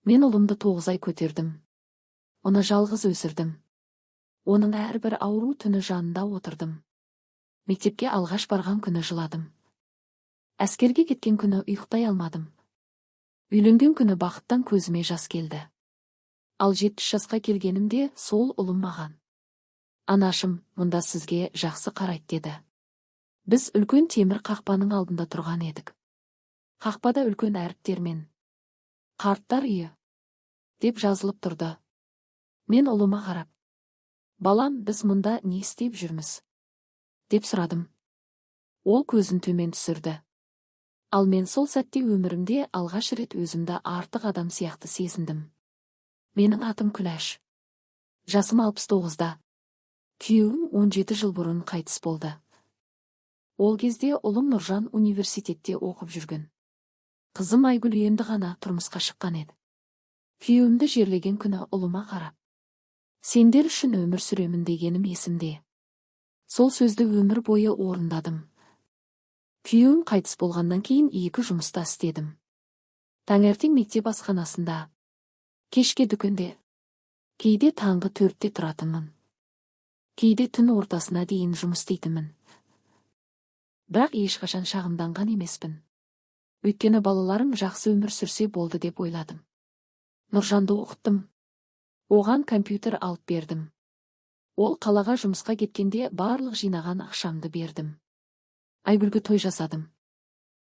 Мен ұлымды 9 ай көтердім. Оны жалғыз өсірдім. Оның әрбір ауру түні жанында отырдым. Мектепке алғаш барған күні жыладым. Әскерге кеткен күні ұйықтай алмадым. Үйленген күні бақыттан көзіме жас келді. Ал 70 жасқа келгенімде сол ұлым маған: «Анашым, мұнда сізге жақсы қарайды», – деді. Біз үлкен темір қақпаның алдында тұрған едік. Қақпада үлкен әріптермен «Қарттар үйі» деп жазылып тұрды. Мен ұлыма қарап: «Балам, біз мұнда не істеп жүрміз?» – деп сұрадым. Ол көзін төмен түсірді. Ал мен сол сәтте өмірімде алғаш рет өзімді артық адам сияқты сезіндім. Менің атым Күләш. Жасым 69-да. Күйеуім 17 жыл бұрын қайтыс болды. Ол кезде ұлым Нұржан университетте оқып жүрген. Қызым Айгүл енді ғана тұрмысқа шыққан еді. Күйеуімді жерлеген күні ұлыма қарап: «Сендер үшін өмір сүремін», – дегенім есімде. Сол сөзді өмір бойы орындадым. Күйеуім қайтыс болғаннан кейін екі жұмыста істедім. Таңертең мектеп асханасында, кешке дүкенде. Кейде таңғы 4-те тұратынмын. Кейде түн ортасына дейін жұмыс істейтінмін. Бірақ ешқашан шағымданған емеспін. Өйткені балаларым жақсы өмір сүрсе болды деп ойладым. Нұржанды оқыттым. Оған компьютер алып бердім. Ол қалаға жұмысқа кеткенде барлық жинаған ақшамды бердім. Айгүлге той жасадым.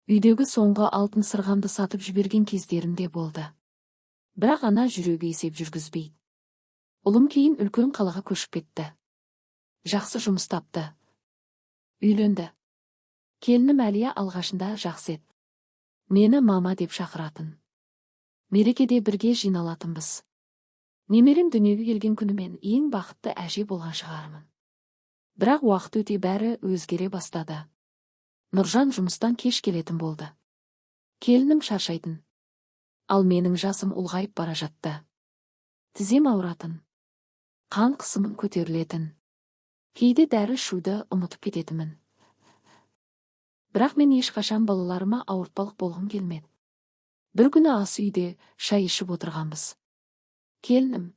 Үйдегі соңғы алтын сырғамды сатып жіберген кездерім де болды. Бірақ ана жүрегі есеп жүргізбейді. Ұлым кейін үлкен қалаға көшіп кетті. Жақсы жұмыс тапты. Үйленді. Келінім Әлия алғашында жақсы еді. Мені мама деп шақыратын. Мерекеде бірге жиналатынбыз. Немерем дүниеге келген күні мен ең бақытты әже болған шығармын. Бірақ уақыт өте бәрі өзгере бастады. Нұржан жұмыстан кеш келетін болды. Келінім шаршайтын. Ал менің жасым ұлғайып бара жатты. Тізем ауыратын. Қан қысымым көтерілетін. Кейде дәрі ішуді ұмытып кететінмін. Бірақ мен ешқашан балаларыма ауыртпалық болғым келмеді. Бір күні ас үйде шай ішіп отырғанбыз. Келінім: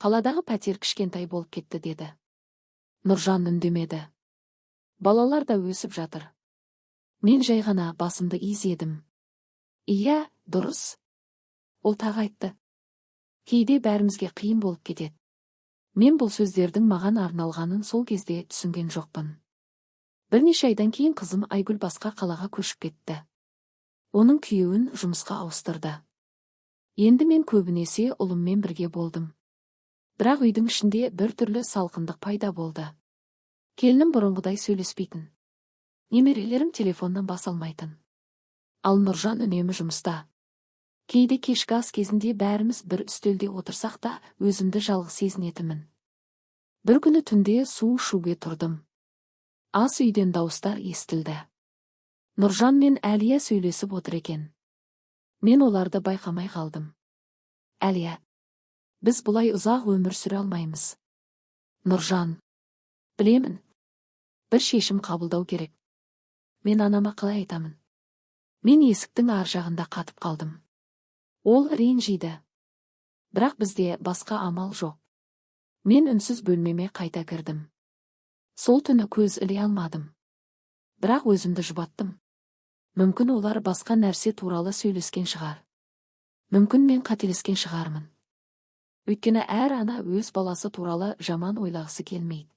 «Қаладағы пәтер кішкентай болып кетті», – деді. Нұржан үндемеді. «Балалар да өсіп жатыр». Мен жай ғана басымды изедім. «Иә, дұрыс». Ол тағы айтты: «Кейде бәрімізге қиын болып кетеді». Мен бұл сөздердің маған арналғанын сол кезде түсінген жоқпын. Бірнеше айдан кейін қызым Айгүл басқа қалаға көшіп кетті. Оның күйеуін жұмысқа ауыстырды. Енді мен көбінесе ұлыммен бірге болдым. Бірақ үйдің ішінде бір түрлі салқындық пайда болды. Келінім бұрынғыдай сөйлеспейтін. Немерелерім телефоннан бас алмайтын. Ал Нұржан үнемі жұмыста. Кейде кешкі ас кезінде бәріміз бір үстелде отырсақ та, өзімді жалғыз сезінетінмін. Бір күні түнде су ішуге тұрдым. Ас үйден дауыстар естілді. Нұржан мен Әлия сөйлесіп отыр екен. Мен оларды байқамай қалдым. Әлия: «Біз бұлай ұзақ өмір сүре алмаймыз». Нұржан: «Білемін. Бір шешім қабылдау керек. Мен анама қалай айтамын?» Мен есіктің ар жағында қатып қалдым. Ол ренжиді. Бірақ бізде басқа амал жоқ. Мен үнсіз бөлмеме қайта кірдім. Сол түні көз іле алмадым. Бірақ өзімді жұбаттым. Мүмкін, олар басқа нәрсе туралы сөйлескен шығар. Мүмкін, мен қателескен шығармын. Өйткені әр ана өз баласы туралы жаман ойлағысы келмейді.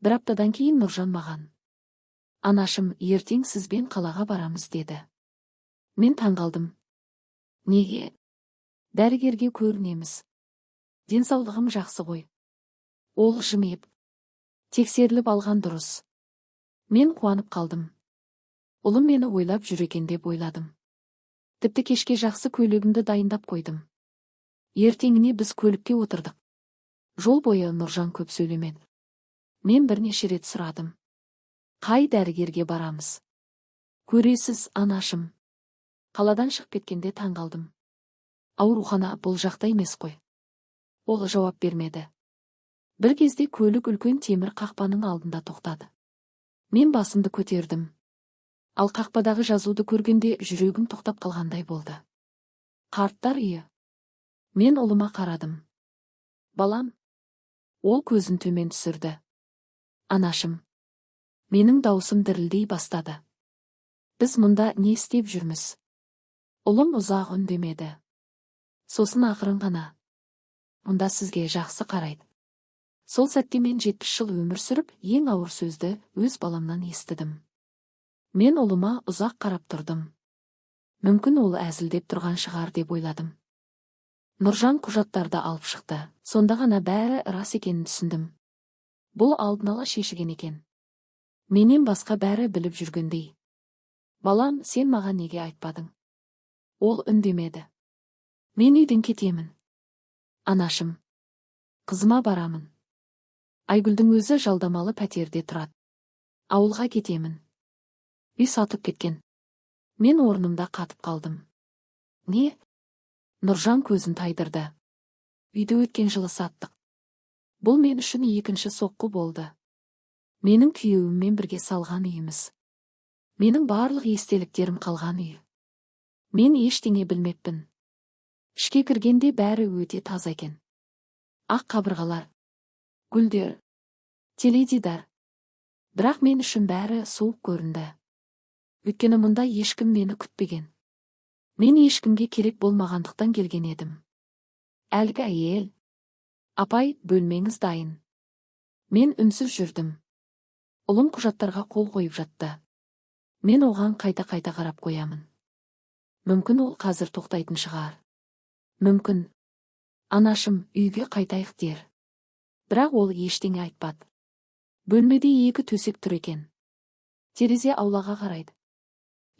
Бір аптадан кейін Нұржан маған: «Анашым, ертең сізбен қалаға барамыз», – деді. Мен таңғалдым. «Неге?» «Дәрігерге көрінеміз. Денсаулығым жақсы ғой». Ол жымиып: «Тексеріліп алған дұрыс». Мен қуанып қалдым. Ұлым мені ойлап жүр екен деп ойладым. Тіпті кешке жақсы көйлегімді дайындап қойдым. Ертеңіне біз көлікке отырдық. Жол бойы Нұржан көп сөйлемеді. Мен бірнеше рет сұрадым: «Қай дәрігерге барамыз?» «Көресіз, анашым». Қаладан шығып кеткенде таңғалдым. «Аурухана бұл жақта емес қой». Ол жауап бермеді. Бір кезде көлік үлкен темір қақпаның алдында тоқтады. Мен басымды көтердім. Ал қақпадағы жазуды көргенде жүрегім тоқтап қалғандай болды. «Қарттар үйі». Мен ұлыма қарадым. Балам. Ол көзін төмен түсірді. Анашым. Менің даусым дірілдей бастады. Біз мұнда не істеп жүрміз? Ұлым ұзақ үндемеді. Сосын ақырын ғана: «Мұнда сізге жақсы қарайды». Сол сәтте мен 70 жыл өмір сүріп, ең ауыр сөзді өз баламнан естідім. Мен ұлыма ұзақ қарап тұрдым. Мүмкін, ол әзілдеп тұрған шығар деп ойладым. Нұржан құжаттарды алып шықты. Сонда ғана бәрі рас екенін түсіндім. Бұл алдын ала шешілген екен. Менен басқа бәрі біліп жүргендей. Балам, сен маған неге айтпадың? Ол үндемеді. Мен үйден кетемін. Анашым. Қызыма барамын. Айгүлдің өзі жалдамалы пәтерде тұрады. Ауылға кетемін. Үй сатып кеткен. Мен орнымда қатып қалдым. Не? Нұржан көзін тайдырды. Үйді өткен жылы саттық. Бұл мен үшін екінші соққы болды. Менің күйеуіммен бірге салған үйіміз. Менің барлық естеліктерім қалған үй. Мен ештеңе білмеппін. Ішке кіргенде бәрі өте таза екен. Ақ қабырғалар, гүлдер, теледидар. Бірақ мен үшін бәрі суық көрінді. Өйткені мұнда ешкім мені күтпеген. Мен ешкімге керек болмағандықтан келген едім. Әлгі әйел: «Апай, бөлмеңіз дайын». Мен үнсіз жүрдім. Ұлым құжаттарға қол қойып жатты. Мен оған қайта-қайта қарап қоямын. Мүмкін, ол қазір тоқтайтын шығар. Мүмкін, анашым, үйге қайтайық дер. Бірақ ол ештеңе айтпады. Бөлмеде екі төсек тұр екен. Терезе аулаға қарайды.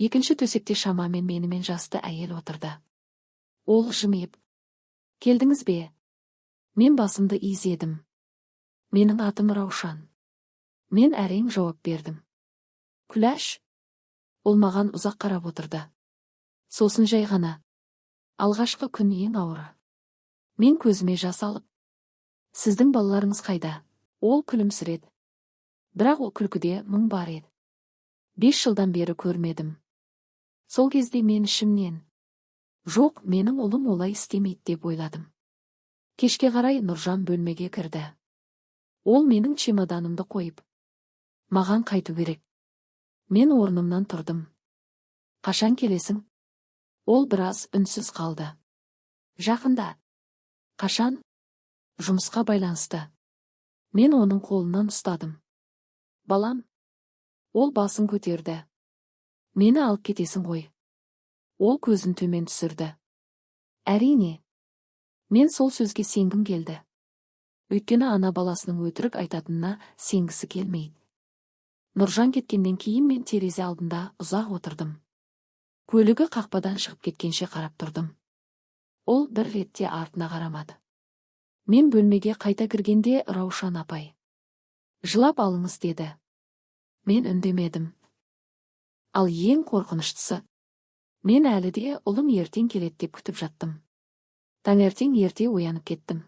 Екінші төсекте шамамен менімен жасты әйел отырды. Ол жымиып: «Келдіңіз бе?» Мен басымды изедім. Менің атым Раушан. Мен әрең жауап бердім. Күләш. Ол маған ұзақ қарап отырды. Сосын жай ғана: «Алғашқы күн ең ауыры». Мен көзіме жас алып: «Сіздің балаларыңыз қайда?» Ол күлімсіреді. Бірақ ол күлкіде мұң бар еді. 5 жылдан бері көрмедім. Сол кезде мен ішімнен: «Жоқ, менің ұлым олай істемейді», – деп ойладым. Кешке қарай Нұржан бөлмеге кірді. Ол менің чемоданымды қойып: «Маған қайту керек». Мен орнымнан тұрдым. Қашан келесің? Ол біраз үнсіз қалды. Жақында. Қашан? Жұмысқа байланысты. Мен оның қолынан ұстадым. Балам. Ол басын көтерді. Мені алып кетесің ғой? Ол көзін төмен түсірді. Әрине. Мен сол сөзге сенгім келді. Өйткені ана баласының өтірік айтатынына сенгісі келмейді. Нұржан кеткеннен кейін мен терезе алдында ұзақ отырдым. Көлігі қақпадан шығып кеткенше қарап тұрдым. Ол бір ретте артына қарамады. Мен бөлмеге қайта кіргенде Раушан апай: «Жылап алыңыз», – деді. Мен үндемедім. Ал ең қорқыныштысы, мен әлі де ұлым ертең келеді деп күтіп жаттым. Таңертең ерте оянып кеттім.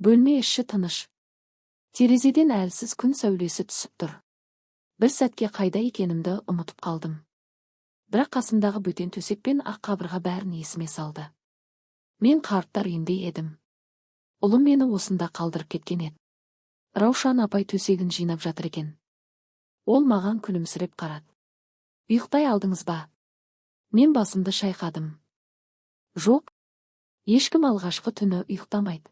Бөлме іші тыныш. Терезеден әлсіз күн сәулесі түсіп тұр. Бір сәтке қайда екенімді ұмытып қалдым. Бірақ қасымдағы бөтен төсек пен ақ қабырға бәрін есіме салды. Мен қарттар үйінде едім. Ұлым мені осында қалдырып кеткен еді. Раушан апай төсегін жинап жатыр екен. Ол маған күлімсіреп қарады. Ұйықтай алдыңыз ба? Мен басымды шайқадым. Жоқ. Ешкім алғашқы түні ұйықтамайды.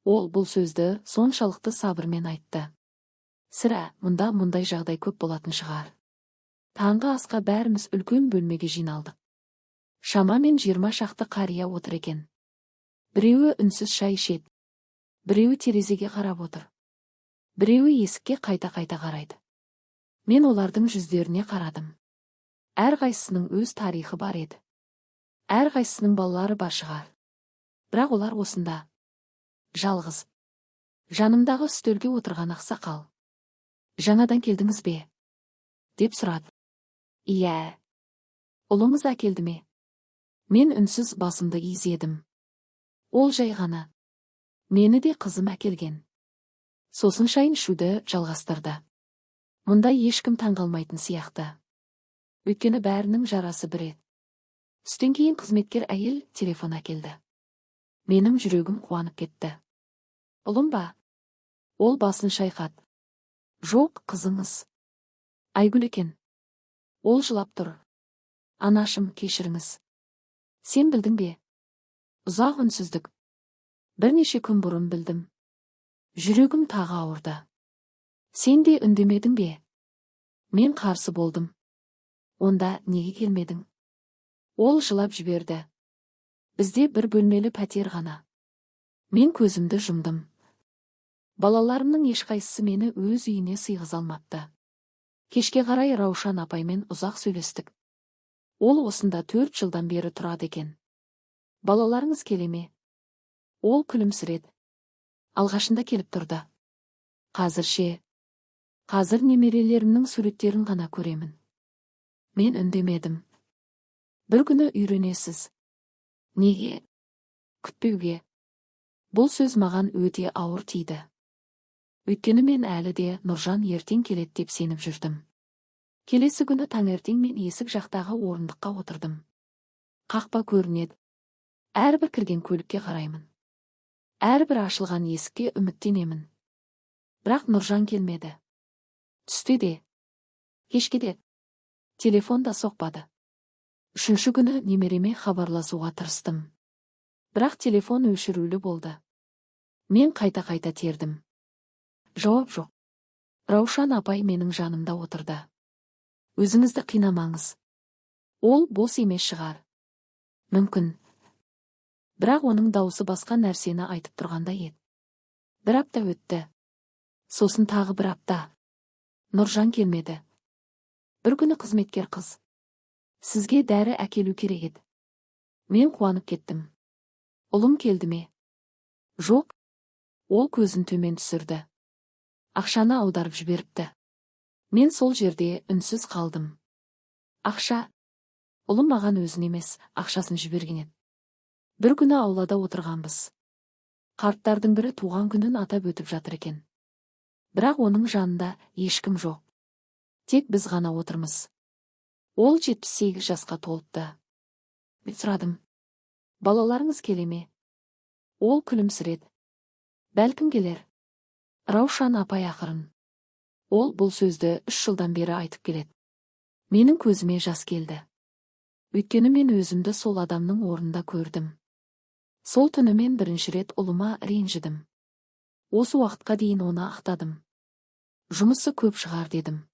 Ол бұл сөзді соншалықты сабырмен айтты. Сірә, мұнда мұндай жағдай көп болатын шығар. Таңғы асқа бәріміз үлкен бөлмеге жиналдық. Шамамен 20 шақты қария отыр екен. Біреуі үнсіз шай ішеді. Біреуі терезеге қарап отыр. Біреуі есікке қайта-қайта қарайды. Мен олардың жүздеріне қарадым. Әрқайсысының өз тарихы бар еді. Әрқайсысының балалары бар шығар. Бірақ олар осында. Жалғыз. Жанымдағы үстелге отырған ақсақал: «Жаңадан келдіңіз бе?» – деп сұрады. Иә. Ұлыңыз әкелді ме? Мен үнсіз басымды изедім. Ол жай ғана: «Мені де қызым әкелген». Сосын шайын ішуді жалғастырды. Мұнда ешкім таңғалмайтын сияқты. Өйткені бәрінің жарасы бір еді. Түстен кейін қызметкер әйел телефон әкелді. Менің жүрегім қуанып кетті. Ұлым ба? Ол басын шайқады. Жоқ, қызыңыз. Айгүл екен. Ол жылап тұр. Анашым, кешіріңіз. Сен білдің бе? Ұзақ үнсіздік. Бірнеше күн бұрын білдім. Жүрегім тағы ауырды. Сен де үндемедің бе? Мен қарсы болдым. Онда неге келмедің? Ол жылап жіберді. Бізде бір бөлмелі пәтер ғана. Мен көзімді жұмдым. Балаларымның ешқайсысы мені өз үйіне сыйғыза алмапты. Кешке қарай Раушан апаймен ұзақ сөйлестік. Ол осында 4 жылдан бері тұрады екен. Балаларыңыз келе ме? Ол күлімсіреді. Алғашында келіп тұрды. Қазір ше? Қазір немерелерімнің суреттерін ғана көремін. Мен үндемедім. Бір күні үйренесіз. Неге? Күтпеуге. Бұл сөз маған өте ауыр тиді. Өйткені мен әлі де Нұржан ертең келеді деп сеніп жүрдім. Келесі күні таңертең мен есік жақтағы орындыққа отырдым. Қақпа көрінеді. Әрбір кірген көлікке қараймын. Әрбір ашылған есікке үміттенемін. Бірақ Нұржан келмеді. Түсте де, кешке де. Телефон да соқпады. Үшінші күні немереме хабарласуға тырыстым. Бірақ телефон өшірулі болды. Мен қайта-қайта тердім. Жауап жоқ. Раушан апай менің жанымда отырды. Өзіңізді қинамаңыз. Ол бос емес шығар. Мүмкін. Бірақ оның даусы басқа нәрсені айтып тұрғандай еді. Бір апта өтті. Сосын тағы бір апта. Нұржан келмеді. Бір күні қызметкер қыз: «Сізге дәрі әкелу керек еді». Мен қуанып кеттім. Ұлым келді ме? Жоқ. Ол көзін төмен түсірді. Ақшаны аударып жіберіпті. Мен сол жерде үнсіз қалдым. Ақша. Ұлым маған өзін емес, ақшасын жіберген еді. Бір күні аулада отырғанбыз. Қарттардың бірі туған күнін атап өтіп жатыр екен. Бірақ оның жанында ешкім жоқ. Тек біз ғана отырмыз. Ол 78 жасқа толыпты. Мен сұрадым: «Балаларыңыз келе ме?» Ол күлімсіреді. Бәлкім, келер. Раушан апай ақырын: «Ол бұл сөзді 3 жылдан бері айтып келеді». Менің көзіме жас келді. Өйткені мен өзімді сол адамның орнында көрдім. Сол түні мен бірінші рет ұлыма ренжідім. Осы уақытқа дейін оны ақтадым. Жұмысы көп шығар дедім.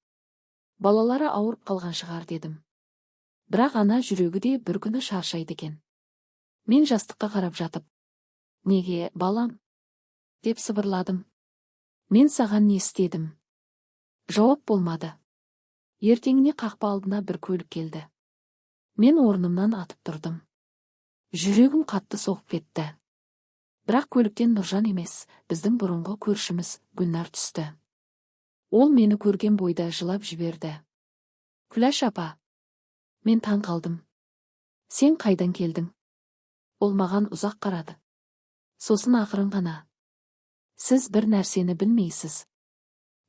Балалары ауырып қалған шығар дедім. Бірақ ана жүрегі де бір күні шаршайды екен. Мен жастыққа қарап жатып: «Неге, балам?» – деп сыбырладым. «Мен саған не істедім?» Жауап болмады. Ертеңіне қақпа алдына бір көлік келді. Мен орнымнан атып тұрдым. Жүрегім қатты соғып кетті. Бірақ көліктен Нұржан емес, біздің бұрынғы көршіміз Гүлнар түсті. Ол мені көрген бойда жылап жіберді. «Күләш апа!» Мен таң қалдым. «Сен қайдан келдің?» Ол маған ұзақ қарады. Сосын ақырын ғана: «Сіз бір нәрсені білмейсіз».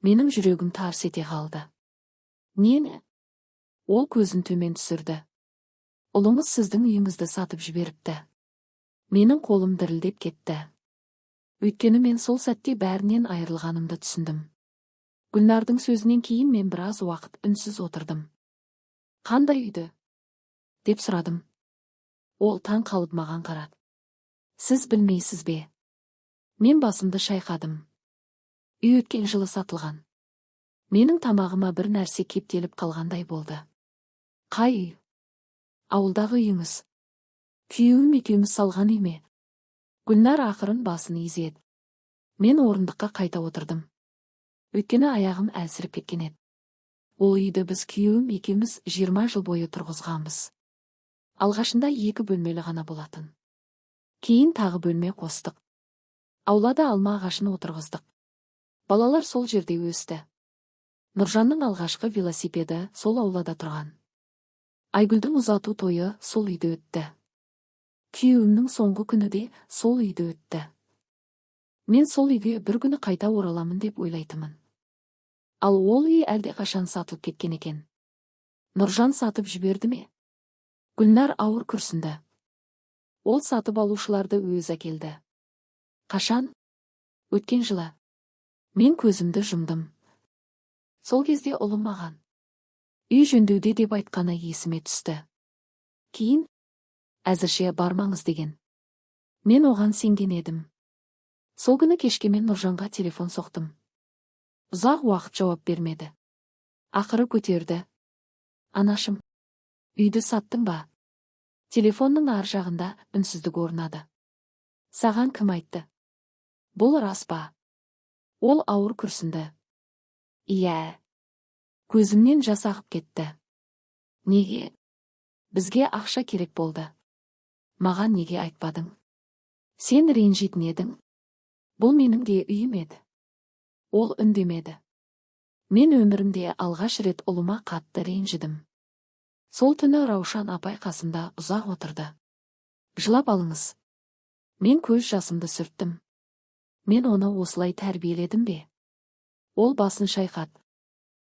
Менің жүрегім тарс ете қалды. «Нені?» Ол көзін төмен түсірді. «Ұлыңыз сіздің үйіңізді сатып жіберіпті». Менің қолым дірілдеп кетті. Өйткені мен сол сәтте бәрінен айырылғанымды түсіндім. Гүлнардың сөзінен кейін мен біраз уақыт үнсіз отырдым. «Қандай үйді?» – деп сұрадым. Ол таң қалып маған қарады. «Сіз білмейсіз бе?» Мен басымды шайқадым. «Үй өткен жылы сатылған». Менің тамағыма бір нәрсе кептеліп қалғандай болды. «Қай үй?» «Ауылдағы үйіңіз. Күйеуім екеуміз салған үй ме?» Гүлнар ақырын басын изеді. Мен орындыққа қайта отырдым. Өйткені аяғым әлсіреп кеткен еді. Ол үйді біз күйеуім екеуміз 20 жыл бойы тұрғызғанбыз. Алғашында екі бөлмелі ғана болатын. Кейін тағы бөлме қостық. Аулада алма ағашын отырғыздық. Балалар сол жерде өсті. Нұржанның алғашқы велосипеді сол аулада тұрған. Айгүлдің ұзату тойы сол үйде өтті. Күйеуімнің соңғы күні де сол үйде өтті. Мен сол үйге бір күні қайта ораламын деп ойлайтынмын. Ал ол үй әлдеқашан сатылып кеткен екен. «Нұржан сатып жіберді ме?» Гүлнар ауыр күрсінді. Ол сатып алушыларды өзі әкелді. Қашан? Өткен жылы. Мен көзімді жұмдым. Сол кезде ұлым маған үй жөндеуде деп айтқаны есіме түсті. Кейін әзірше бармаңыз деген. Мен оған сенген едім. Сол күні кешке мен Нұржанға телефон соқтым. Ұзақ уақыт жауап бермеді. Ақыры көтерді. Анашым, үйді саттың ба? Телефонның ар жағында үнсіздік орнады. Саған кім айтты? Бұл рас па? Ол ауыр күрсінді. Иә. Көзімнен жас ағып кетті. Неге? Бізге ақша керек болды. Маған неге айтпадың? Сен ренжитін едің. Бұл менің де үйім еді. Ол үндемеді. Мен өмірімде алғаш рет ұлыма қатты ренжідім. Сол түні Раушан апай қасымда ұзақ отырды. Жылап алыңыз. Мен көз жасымды сүрттім. Мен оны осылай тәрбиеледім бе? Ол басын шайқады.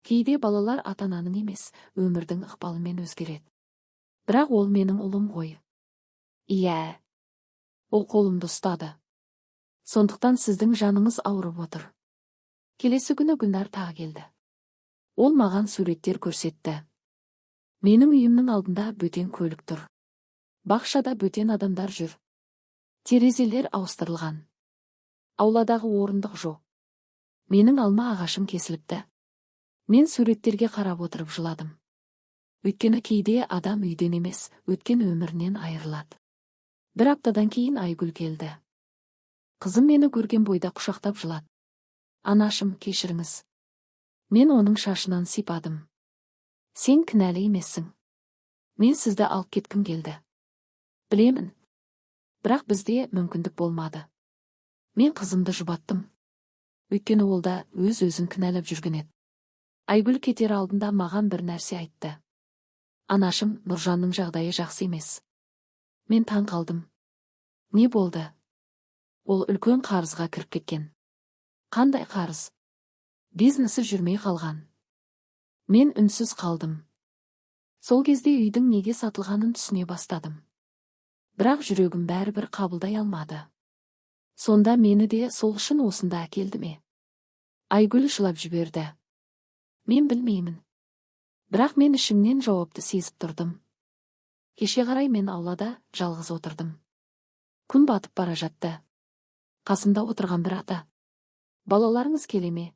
Кейде балалар ата-ананың емес, өмірдің ықпалымен өзгереді. Бірақ ол менің ұлым ғой. Иә. Ол қолымды ұстады. Сондықтан сіздің жаныңыз ауырып отыр. Келесі күні Гүлнар тағы келді. Ол маған суреттер көрсетті. Менің үйімнің алдында бөтен көлік тұр. Бақшада бөтен адамдар жүр. Терезелер ауыстырылған. Ауладағы орындық жоқ. Менің алма ағашым кесіліпті. Мен суреттерге қарап отырып жыладым. Өйткені кейде адам үйден емес, өткен өмірінен айырылады. Бір аптадан кейін Айгүл келді. Қызым мені көрген бойда құшақтап жылады. Анашым, кешіріңіз. Мен оның шашынан сипадым. Сен кінәлі емессің. Мен сізді алып кеткім келді. Білемін. Бірақ бізде мүмкіндік болмады. Мен қызымды жұбаттым. Өйткені ол да өз-өзін кінәлап жүрген еді. Айгүл кетер алдында маған бір нәрсе айтты. Анашым, Нұржанның жағдайы жақсы емес. Мен таң қалдым. Не болды? Ол үлкен қарызға кіріп кеткен. Қандай қарыз? Бизнесі жүрмей қалған. Мен үнсіз қалдым. Сол кезде үйдің неге сатылғанын түсіне бастадым. Бірақ жүрегім бәрібір қабылдай алмады. Сонда мені де сол үшін осында әкелді ме? Айгүл жылап жіберді. Мен білмеймін. Бірақ мен ішімнен жауапты сезіп тұрдым. Кеше қарай мен аулада жалғыз отырдым. Күн батып бара жатты. Қасымда отырған бір ата. Балаларыңыз келе ме?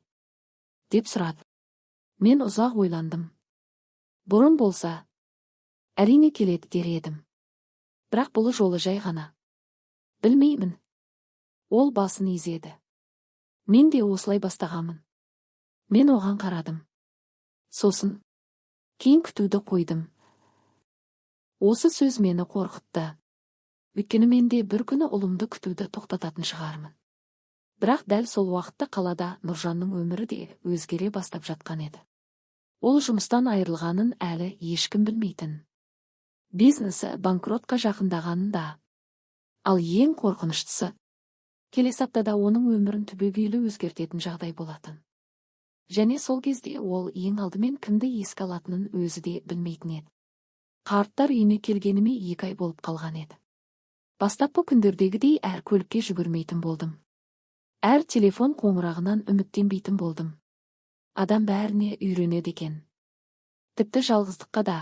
Деп сұрады. Мен ұзақ ойландым. Бұрын болса, әрине келеді дер едім. Бірақ бұл жолы жай ғана. Білмеймін. Ол басын изеді. Мен де осылай бастағанмын. Мен оған қарадым. Сосын кейін күтуді қойдым. Осы сөз мені қорқытты. Өйткені мен де бір күні ұлымды күтуді тоқтататын шығармын. Бірақ дәл сол уақытта қалада Нұржанның өмірі де өзгере бастап жатқан еді. Ол жұмыстан айырылғанын әлі ешкім білмейтін. Бизнесі банкротқа жақындағанын да. Ал ең қорқыныштысы, келесі аптада оның өмірін түбегейлі өзгертетін жағдай болатын. Және сол кезде ол ең алдымен кімді еске алатынын өзі де білмейтін еді. Қарттар үйіне келгеніме 2 ай болып қалған еді. Бастапқы күндердегідей әр көлікке жүгірмейтін болдым. Әр телефон қоңырағынан үміттенбейтін болдым. Адам бәріне үйренеді екен. Тіпті жалғыздыққа да.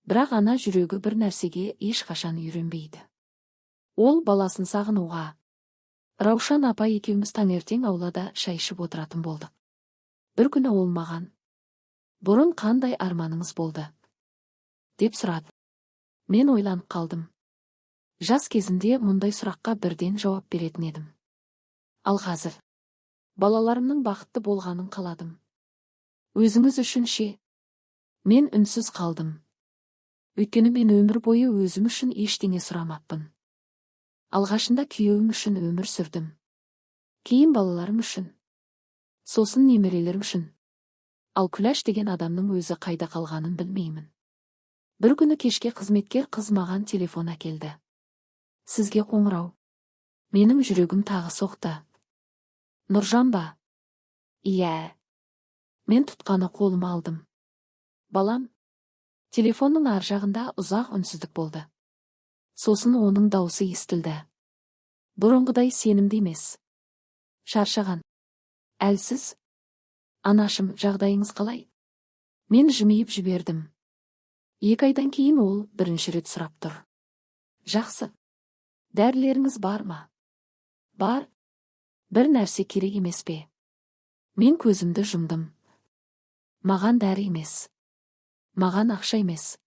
Бірақ ана жүрегі бір нәрсеге ешқашан үйренбейді. Ол баласын сағынуға. Раушан апай екеуміз таңертең аулада шай ішіп отыратын болдық. Бір күні ол маған, бұрын қандай арманыңыз болды? Деп сұрады. Мен ойланып қалдым. Жас кезімде мұндай сұраққа бірден жауап беретін едім. Ал қазір балаларымның бақытты болғанын қаладым. Өзіңіз үшін ше? Мен үнсіз қалдым. Өйткені мен өмір бойы өзім үшін ештеңе сұрамаппын. Алғашында күйеуім үшін өмір сүрдім. Кейін балаларым үшін. Сосын немерелерім үшін. Ал Күләш деген адамның өзі қайда қалғанын білмеймін. Бір күні кешке қызметкер қыз маған телефон әкелді. Сізге қоңырау. Менің жүрегім тағы соқты. Нұржан ба? Иә. Мен тұтқаны қолыма алдым. Балам. Телефонның ар жағында ұзақ үнсіздік болды. Сосын оның даусы естілді. Бұрынғыдай сенімді емес. Шаршаған. Әлсіз. Анашым, жағдайыңыз қалай? Мен жымиып жібердім. 2 айдан кейін ол бірінші рет сұрап тұр. Жақсы. Дәрілеріңіз бар ма? Бар. Бір нәрсе керек емес пе? Мен көзімді жұмдым. Маған дәрі емес. Маған ақша емес.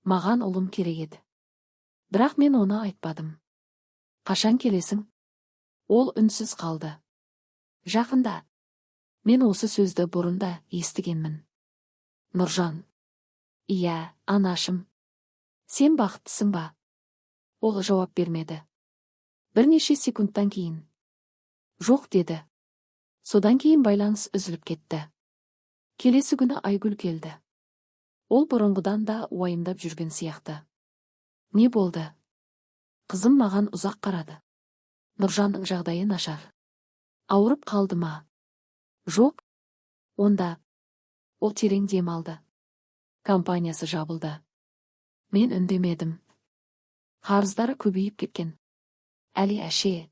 Маған ұлым керек еді. Бірақ мен оны айтпадым. Қашан келесің? Ол үнсіз қалды. Жақында. Мен осы сөзді бұрын да естігенмін. Нұржан. Иә, анашым. Сен бақыттысың ба? Ол жауап бермеді. Бірнеше секундтан кейін. Жоқ, деді. Содан кейін байланыс үзіліп кетті. Келесі күні Айгүл келді. Ол бұрынғыдан да уайымдап жүрген сияқты. Не болды? Қызым маған ұзақ қарады. Нұржанның жағдайы нашар. Ауырып қалды ма? Жоқ. Онда. Ол терең дем алды. Компаниясы жабылды. Мен үндемедім. Қарыздары көбейіп кеткен. Әлия ше?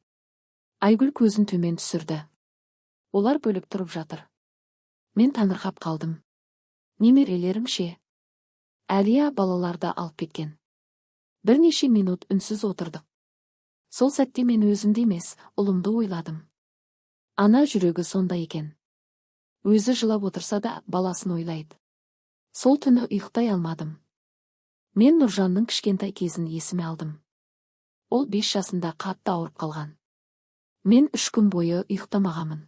Айгүл көзін төмен түсірді. Олар бөлек тұрып жатыр. Мен таңырқап қалдым. Немерелерім ше? Әлия балаларды алып кеткен. Бірнеше минут үнсіз отырдық. Сол сәтте мен өзімді емес, ұлымды ойладым. Ана жүрегі сондай екен. Өзі жылап отырса да, баласын ойлайды. Сол түні ұйықтай алмадым. Мен Нұржанның кішкентай кезін есіме алдым. Ол 5 жасында қатты ауырып қалған. Мен 3 күн бойы ұйықтамағанмын.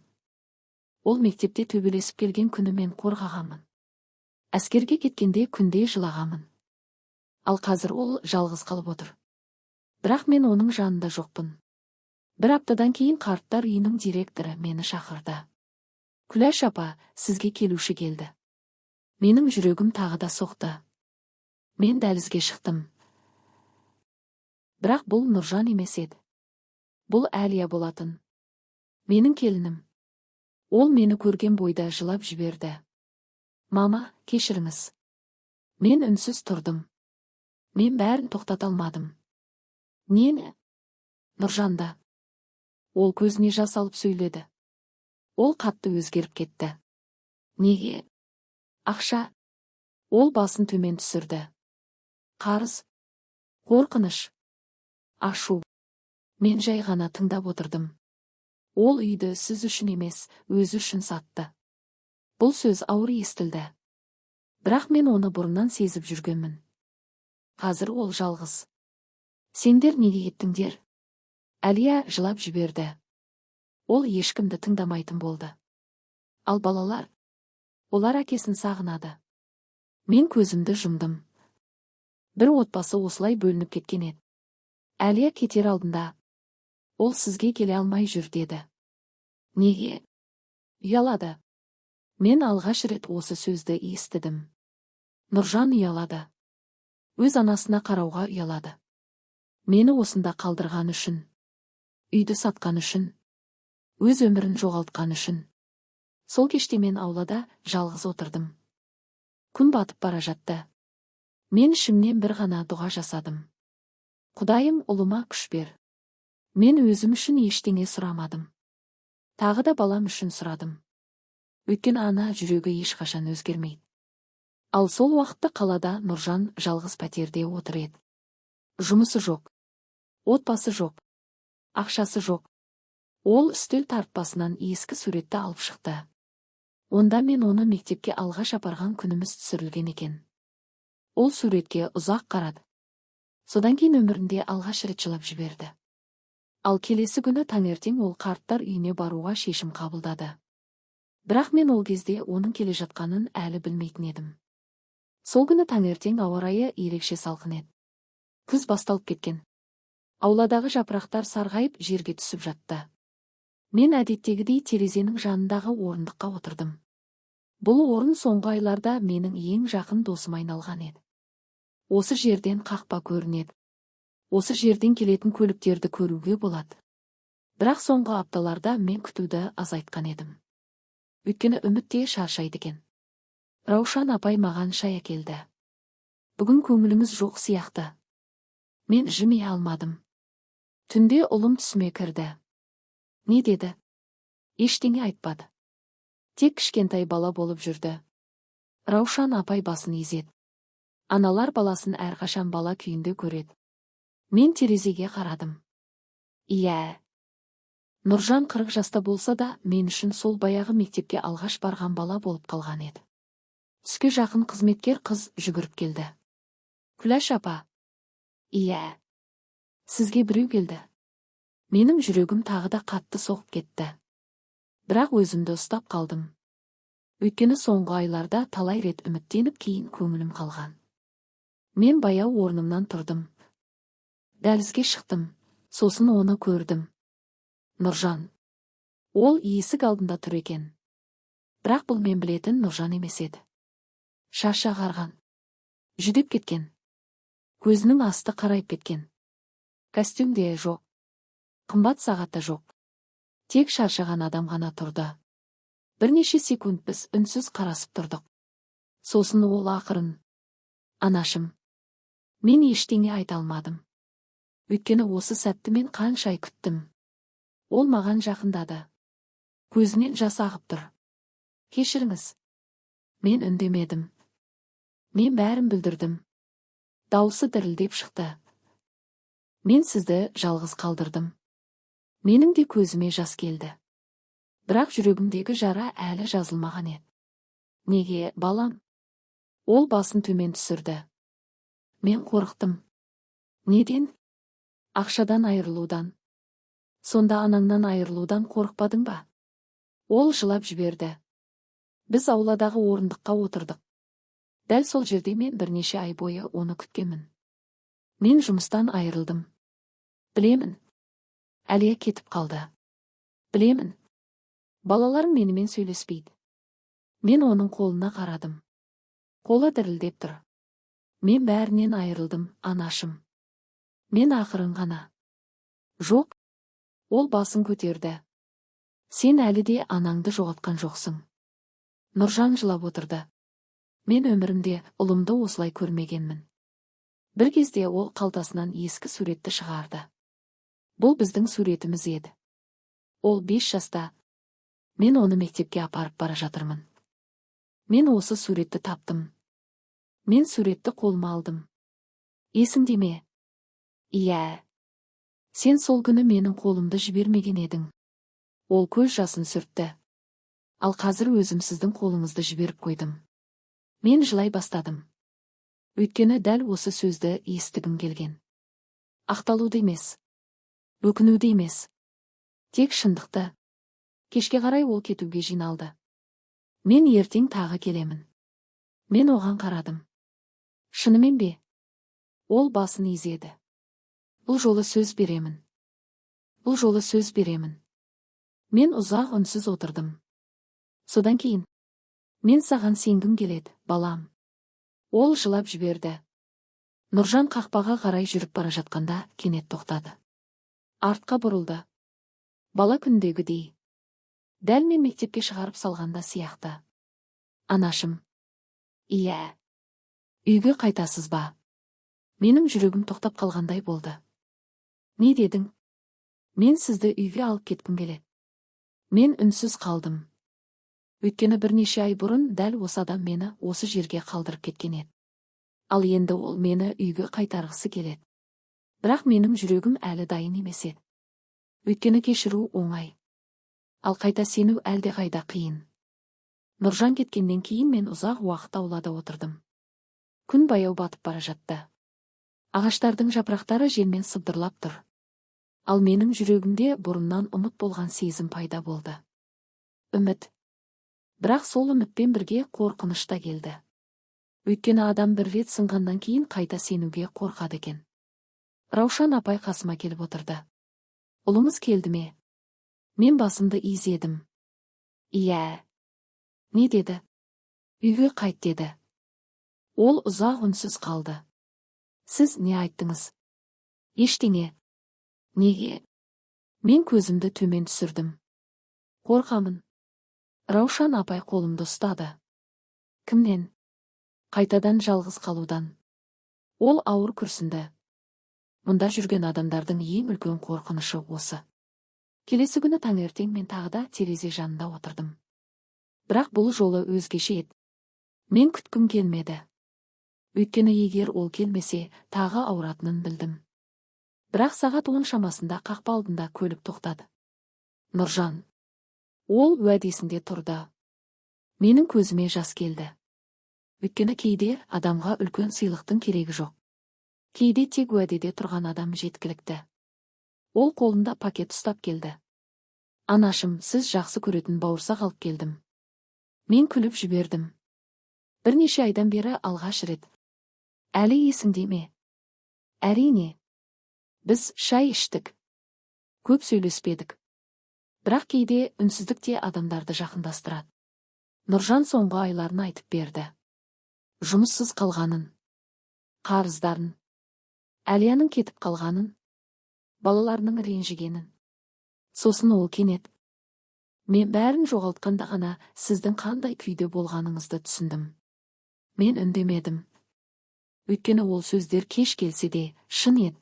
Ол мектепте төбелесіп келген күні мен қорғағанмын. Әскерге кеткенде күнде жылағанмын. Ал қазір ол жалғыз қалып отыр. Бірақ мен оның жанында жоқпын. Бір аптадан кейін қарттар үйінің директоры мені шақырды. Күләш апа, сізге келуші келді. Менің жүрегім тағы да соқты. Мен дәлізге шықтым. Бірақ бұл Нұржан емес еді. Бұл Әлия болатын. Менің келінім. Ол мені көрген бойда жылап жіберді. Мама, кешіріңіз. Мен үнсіз тұрдым. Мен бәрін тоқтата алмадым. Нені? Нұржанды. Ол көзіне жас алып сөйледі. Ол қатты өзгеріп кетті. Неге? Ақша. Ол басын төмен түсірді. Қарыз. Қорқыныш. Ашу. Мен жай ғана тыңдап отырдым. Ол үйді сіз үшін емес, өзі үшін сатты. Бұл сөз ауыр естілді. Бірақ мен оны бұрыннан сезіп жүргенмін. Қазір ол жалғыз. Сендер неге кеттіңдер? Әлия жылап жіберді. Ол ешкімді тыңдамайтын болды. Ал балалар? Олар әкесін сағынады. Мен көзімді жұмдым. Бір отбасы осылай бөлініп кеткен еді. Әлия кетер алдында: «Ол сізге келе алмай жүр», – деді. Неге? Ұялады. Мен алғаш рет осы сөзді естідім. Нұржан ұялады. Өз анасына қарауға ұялады. Мені осында қалдырған үшін. Үйді сатқан үшін. Өз өмірін жоғалтқан үшін. Сол кеште мен аулада жалғыз отырдым. Күн батып бара жатты. Мен ішімнен бір ғана дұға жасадым. Құдайым, ұлыма күш бер. Мен өзім үшін ештеңе сұрамадым. Тағы да балам үшін сұрадым. Өйткені ана жүрегі ешқашан өзгермейді. Ал сол уақытта қалада Нұржан жалғыз пәтерде отыр еді. Жұмысы жоқ. Отбасы жоқ. Ақшасы жоқ. Ол үстел тартпасынан ескі суретті алып шықты. Онда мен оны мектепке алғаш апарған күніміз түсірілген екен. Ол суретке ұзақ қарады. Содан кейін өмірінде алғаш рет жылап жіберді. Ал келесі күні таңертең ол қарттар үйіне баруға шешім қабылдады. Бірақ мен ол кезде оның келе жатқанын әлі білмейтін едім. Сол күні таңертең ауа райы ерекше салқын еді. Күз басталып кеткен. Ауладағы жапырақтар сарғайып, жерге түсіп жатты. Мен әдеттегідей терезенің жанындағы орындыққа отырдым. Бұл орын соңғы айларда менің ең жақын досыма айналған еді. Осы жерден қақпа көрінеді. Осы жерден келетін көліктерді көруге болады. Бірақ соңғы апталарда мен күтуді азайтқан едім. Өйткені үміт те шаршайды екен. Раушан апай маған шай әкелді. Бүгін көңіліңіз жоқ сияқты. Мен жымия алмадым. Түнде ұлым түсіме кірді. Не деді? Ештеңе айтпады. Тек кішкентай бала болып жүрді. Раушан апай басын изеді. Аналар баласын әрқашан бала күйінде көреді. Мен терезеге қарадым. Иә. Нұржан 40 жаста болса да, мен үшін сол баяғы мектепке алғаш барған бала болып қалған еді. Түске жақын қызметкер қыз жүгіріп келді. Күләш апа. Иә. Сізге біреу келді. Менің жүрегім тағы да қатты соғып кетті. Бірақ өзімді ұстап қалдым. Өйткені соңғы айларда талай рет үміттеніп, кейін көңілім қалған. Мен баяу орнымнан тұрдым. Дәлізге шықтым, сосын оны көрдім. Нұржан. Ол есік алдында тұр екен. Бірақ бұл мен білетін Нұржан емес еді. Шашы ағарған. Жүдеп кеткен. Көзінің асты қарайып кеткен. Костюм де жоқ. Қымбат сағат та жоқ. Тек шаршаған адам ғана тұрды. Бірнеше секунд біз үнсіз қарасып тұрдық. Сосын ол ақырын: «Анашым». Мен ештеңе айта алмадым. Өйткені осы сәтті мен қанша ай күттім. Ол маған жақындады. Көзінен жас ағып тұр. Кешіріңіз. Мен үндемедім. Мен бәрін бүлдірдім. Даусы дірілдеп шықты. Мен сізді жалғыз қалдырдым. Менің де көзіме жас келді. Бірақ жүрегімдегі жара әлі жазылмаған еді. Неге, балам? Ол басын төмен түсірді. Мен қорықтым. Неден? Ақшадан айырылудан. Сонда анаңнан айырылудан қорықпадың ба? Ол жылап жіберді. Біз ауладағы орындыққа отырдық. Дәл сол жерде мен бірнеше ай бойы оны күткенмін. Мен жұмыстан айырылдым. Білемін. Әлия кетіп қалды. Білемін. Балаларым менімен сөйлеспейді. Мен оның қолына қарадым. Қолы дірілдеп тұр. Мен бәрінен айырылдым, анашым. Мен ақырын ғана. Жоқ. Ол басын көтерді. Сен әлі де анаңды жоғалтқан жоқсың. Нұржан жылап отырды. Мен өмірімде ұлымды осылай көрмегенмін. Бір кезде ол қалтасынан ескі суретті шығарды. Бұл біздің суретіміз еді. Ол 5 жаста. Мен оны мектепке апарып бара жатырмын. Мен осы суретті таптым. Мен суретті қолыма алдым. Есіңде ме? Иә. Сен сол күні менің қолымды жібермеген едің. Ол көз жасын сүртті. Ал қазір өзім сіздің қолыңызды жіберіп қойдым. Мен жылай бастадым. Өйткені дәл осы сөзді естігім келген. Ақталуды емес. Өкінуді емес. Тек шындықты. Кешке қарай ол кетуге жиналды. Мен ертең тағы келемін. Мен оған қарадым. Шынымен бе? Ол басын изеді. Бұл жолы сөз беремін. Бұл жолы сөз беремін. Мен ұзақ үнсіз отырдым. Содан кейін: Мен саған сенгім келеді, балам. Ол жылап жіберді. Нұржан қақпаға қарай жүріп бара жатқанда кенет тоқтады. Артқа бұрылды. Бала күндегідей. Дәл мен мектепке шығарып салғанда сияқты. Анашым. Иә. Үйге қайтасыз ба? Менің жүрегім тоқтап қалғандай болды. Не дедің? Мен сізді үйге алып кеткім келеді. Мен үнсіз қалдым. Өйткені бірнеше ай бұрын дәл осы адам мені осы жерге қалдырып кеткен еді. Ал енді ол мені үйге қайтарғысы келеді. Бірақ менің жүрегім әлі дайын емес еді. Өйткені кешіру оңай. Ал қайта сену әлдеқайда қиын. Нұржан кеткеннен кейін мен ұзақ уақыт аулада отырдым. Күн баяу батып бара жатты. Ағаштардың жапырақтары желмен сыбдырлап тұр. Ал менің жүрегімде бұрыннан ұмыт болған сезім пайда болды. Үміт. Бірақ сол үмітпен бірге қорқыныш та келді. Өйткені адам бір рет сынғаннан кейін қайта сенуге қорқады екен. Раушан апай қасыма келіп отырды. Ұлыңыз келді ме? Мен басымды изедім. Иә. Не деді? Үйге қайт деді. Ол ұзақ үнсіз қалды. Сіз не айттыңыз? Ештеңе. Неге? Мен көзімді төмен түсірдім. Қорқамын. Раушан апай қолымды ұстады. Кімнен? Қайтадан жалғыз қалудан. Ол ауыр күрсінді. Мұнда жүрген адамдардың ең үлкен қорқынышы осы. Келесі күні таңертең мен тағы да терезе жанында отырдым. Бірақ бұл жолы өзгеше еді. Мен күткім келмеді. Өйткені егер ол келмесе, тағы ауыратынын білдім. Бірақ сағат 10 шамасында қақпа алдында көлік тоқтады. Нұржан. Ол уәдесінде тұрды. Менің көзіме жас келді. Өйткені кейде адамға үлкен сыйлықтың керегі жоқ. Кейде тек уәдеде тұрған адам жеткілікті. Ол қолында пакет ұстап келді. «Анашым, сіз жақсы көретін бауырсақ алып келдім». Мен күліп жібердім. Бірнеше айдан бері алғаш рет. «Әлі есіңде ме?» «Әрине». Біз шай іштік. Көп сөйлеспедік. Бірақ кейде үнсіздік те адамдарды жақындастырады. Нұржан соңғы айларын айтып берді. Жұмыссыз қалғанын, қарыздарын, Әлияның кетіп қалғанын, балаларының ренжігенін. Сосын ол кенет: «Мен бәрін жоғалтқанда ғана сіздің қандай күйде болғаныңызды түсіндім». Мен үндемедім. Өйткені ол сөздер кеш келсе де, шын еді.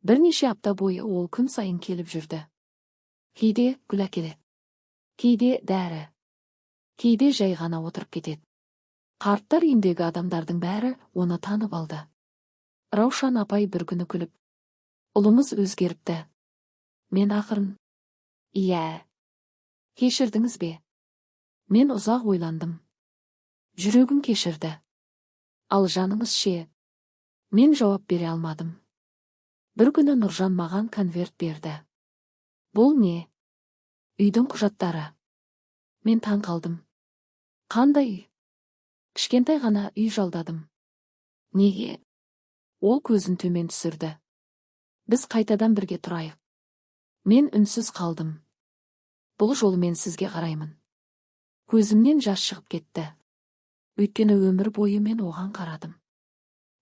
Бірнеше апта бойы ол күн сайын келіп жүрді. Кейде гүл әкеледі. Кейде дәрі. Кейде жай ғана отырып кетеді. Қарттар үйіндегі адамдардың бәрі оны танып алды. Раушан апай бір күні күліп: «Ұлыңыз өзгеріпті». Мен ақырын: «Иә». «Кешірдіңіз бе?» Мен ұзақ ойландым. «Жүрегім кешірді. Ал жаныңыз ше?» Мен жауап бере алмадым. Бір күні Нұржан маған конверт берді. «Бұл не?» «Үйдің құжаттары». Мен таң қалдым. «Қандай үй?» «Кішкентай ғана үй жалдадым». «Неге?» Ол көзін төмен түсірді. «Біз қайтадан бірге тұрайық». Мен үнсіз қалдым. Бұл жолы мен сізге қараймын. Көзімнен жас шығып кетті. Өйткені өмір бойы мен оған қарадым.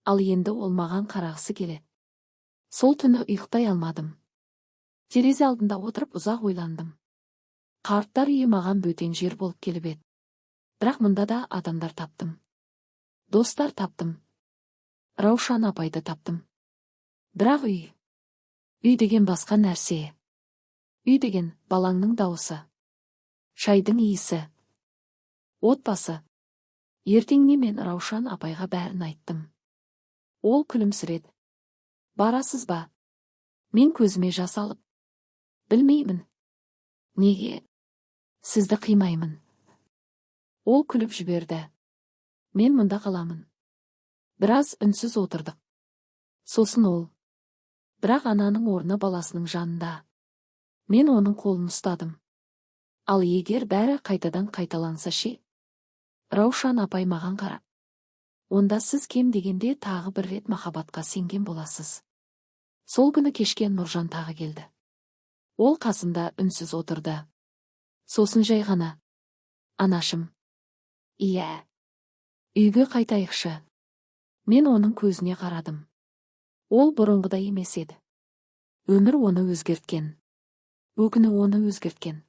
Ал енді ол маған қарағысы келеді. Сол түні ұйықтай алмадым. Терезе алдында отырып ұзақ ойландым. Қарттар үйі маған бөтен жер болып келіп еді. Бірақ мұнда да адамдар таптым. Достар таптым. Раушан апайды таптым. Бірақ үй. Үй деген басқа нәрсе. Үй деген балаңның дауысы. Шайдың иісі. Отбасы. Ертеңіне мен Раушан апайға бәрін айттым. Ол күлімсіреді. «Барасыз ба?» Мен көзіме жас алып: «Білмеймін». «Неге?» «Сізді қимаймын». Ол күліп жіберді. «Мен мұнда қаламын». Біраз үнсіз отырдық. Сосын ол: «Бірақ ананың орны баласының жанында». Мен оның қолын ұстадым. «Ал егер бәрі қайтадан қайталанса ше?» Раушан апай маған қарап: «Онда сіз кем дегенде тағы бір рет махаббатқа сенген боласыз». Сол күні кешке Нұржан тағы келді. Ол қасымда үнсіз отырды. Сосын жай ғана: «Анашым». «Иә». «Үйге қайтайықшы». Мен оның көзіне қарадым. Ол бұрынғыдай емес еді. Өмір оны өзгерткен. Өкіну оны өзгерткен.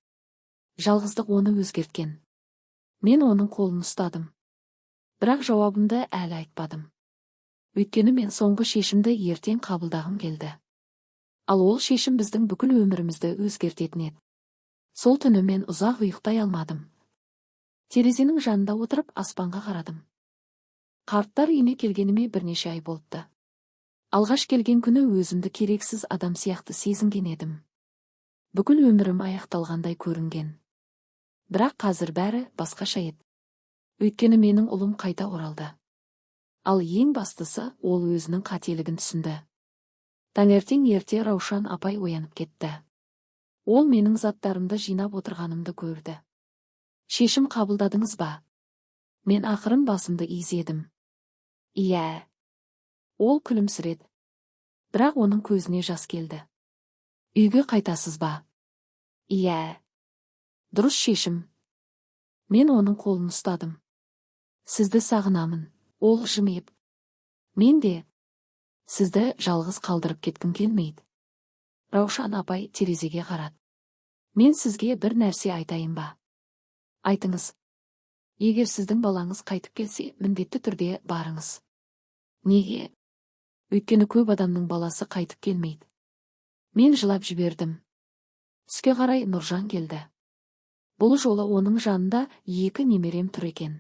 Жалғыздық оны өзгерткен. Мен оның қолын ұстадым. Бірақ жауабымды әлі айтпадым. Өйткені мен соңғы шешімді ертең қабылдағым келді. Ал ол шешім біздің бүкіл өмірімізді өзгертетін еді. Сол түні мен ұзақ ұйықтай алмадым. Терезенің жанында отырып аспанға қарадым. Қарттар үйіне келгеніме бірнеше ай болыпты. Алғаш келген күні өзімді керексіз адам сияқты сезінген едім. Бүкіл өмірім аяқталғандай көрінген. Бірақ қазір бәрі басқаша еді. Өйткені менің ұлым қайта оралды. Ал ең бастысы, ол өзінің қателігін түсінді. Таңертең ерте Раушан апай оянып кетті. Ол менің заттарымды жинап отырғанымды көрді. «Шешім қабылдадыңыз ба?» Мен ақырын басымды изедім. «Иә». Ол күлімсіреді. Бірақ оның көзіне жас келді. «Үйге қайтасыз ба?» «Иә». «Дұрыс шешім». Мен оның қолын ұстадым. «Сізді сағынамын». Ол жымиып. «Мен де. Сізді жалғыз қалдырып кеткім келмейді». Раушан апай терезеге қарады. «Мен сізге бір нәрсе айтайын ба?» «Айтыңыз». «Егер сіздің балаңыз қайтып келсе, міндетті түрде барыңыз». «Неге?» Өйткені көп адамның баласы қайтып келмейді. Мен жылап жібердім. Түске қарай Нұржан келді. Бұл жолы оның жанында екі немерем тұр екен.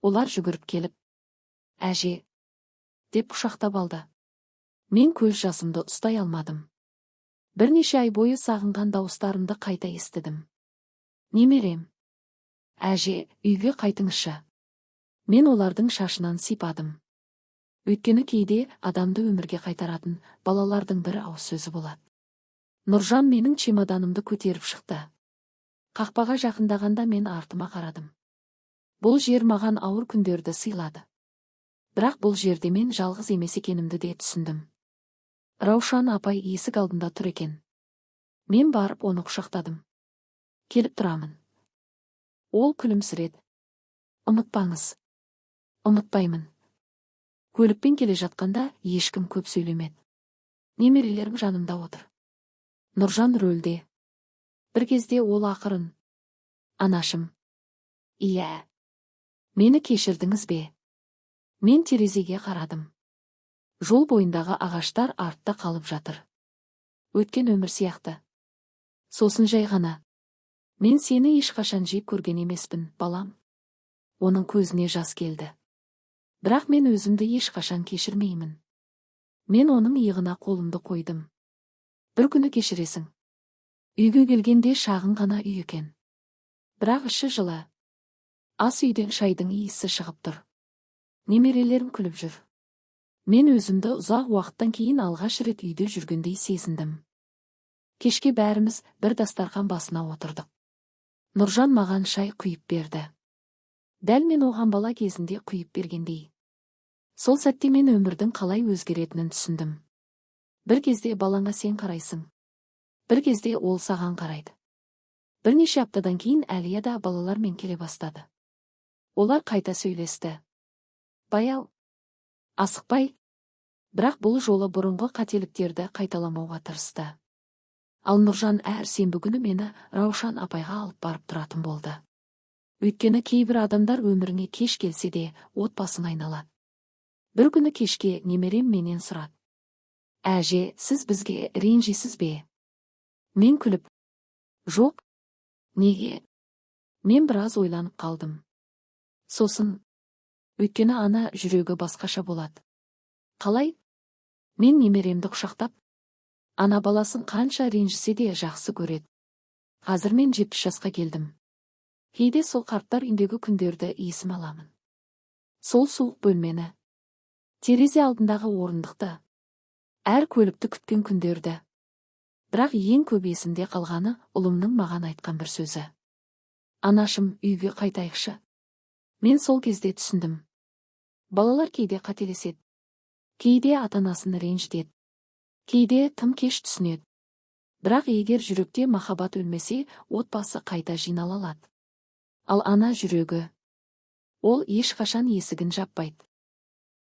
Олар жүгіріп келіп, «Әже!» деп құшақтап алды. Мен көз жасымды ұстай алмадым. Бірнеше ай бойы сағынған дауыстарымды қайта естідім. Немерем. Әже, үйге қайтыңызшы. Мен олардың шашынан сипадым. Өйткені кейде адамды өмірге қайтаратын балалардың бір ауыз сөзі болады. Нұржан менің чемоданымды көтеріп шықты. Қақпаға жақындағанда мен артыма қарадым. Бұл жер маған ауыр күндерді сыйлады. Бірақ бұл жерде мен жалғыз емес екенімді де түсіндім. Раушан апай есік алдында тұр екен. Мен барып оны құшақтадым. Келіп тұрамын. Ол күлімсіреді. Ұмытпаңыз. Ұмытпаймын. Көлікпен келе жатқанда ешкім көп сөйлемеді. Немерелерім жанымда отыр. Нұржан рөлде. Бір кезде ол ақырын. Анашым. Иә. Мені кешірдіңіз бе? Мен терезеге қарадым. Жол бойындағы ағаштар артта қалып жатыр. Өткен өмір сияқты. Сосын жай ғана. Мен сені ешқашан жек көрген емеспін, балам. Оның көзіне жас келді. Бірақ мен өзімді ешқашан кешірмеймін. Мен оның иығына қолымды қойдым. Бір күні кешіресің. Үйге келгенде шағын ғана үй екен. Бірақ іші жылы. Ас үйден шайдың иісі шығып тұр. Немерелерім күліп жүр. Мен өзімді ұзақ уақыттан кейін алғаш рет үйде жүргендей сезіндім. Кешке бәріміз бір дастархан басына отырдық. Нұржан маған шай құйып берді. Дәл мен оған бала кезінде құйып бергендей. Сол сәтте мен өмірдің қалай өзгеретінін түсіндім. Бір кезде балаңа сен қарайсың. Бір кезде ол саған қарайды. Бірнеше аптадан кейін Әлия да балалармен келе бастады. Олар қайта сөйлесті. Баяу. Асықпай. Бірақ бұл жолы бұрынғы қателіктерді қайталамауға тырысты. Ал Нұржан әр сенбі күні мені Раушан апайға алып барып тұратын болды. Өйткені кейбір адамдар өміріңе кеш келсе де отбасың айналады. Бір күні кешке немерем менен сұрады. Әже, сіз бізге ренжисіз бе? Мен күліп. Жоқ. Неге? Мен біраз ойланып қалдым. Сосын. Өйткені ана жүрегі басқаша болады. Қалай? Мен немеремді құшақтап, ана баласын қанша ренжісе де жақсы көреді. Қазір мен 70 жасқа келдім. Кейде сол қарттар үйіндегі күндерді есіме аламын. Сол суық бөлмені, терезе алдындағы орындықты, әр көлікті күткен күндерді. Бірақ ең көп есімде қалғаны ұлымның маған айтқан бір сөзі. Анашым, үйге қайтайықшы. Мен сол кезде түсіндім. Балалар кейде қателеседі. Кейде ата-анасын ренжітеді. Кейде тым кеш түсінеді. Бірақ егер жүректе махаббат өлмесе, отбасы қайта жинала алады. Ал ана жүрегі, ол ешқашан есігін жаппайды.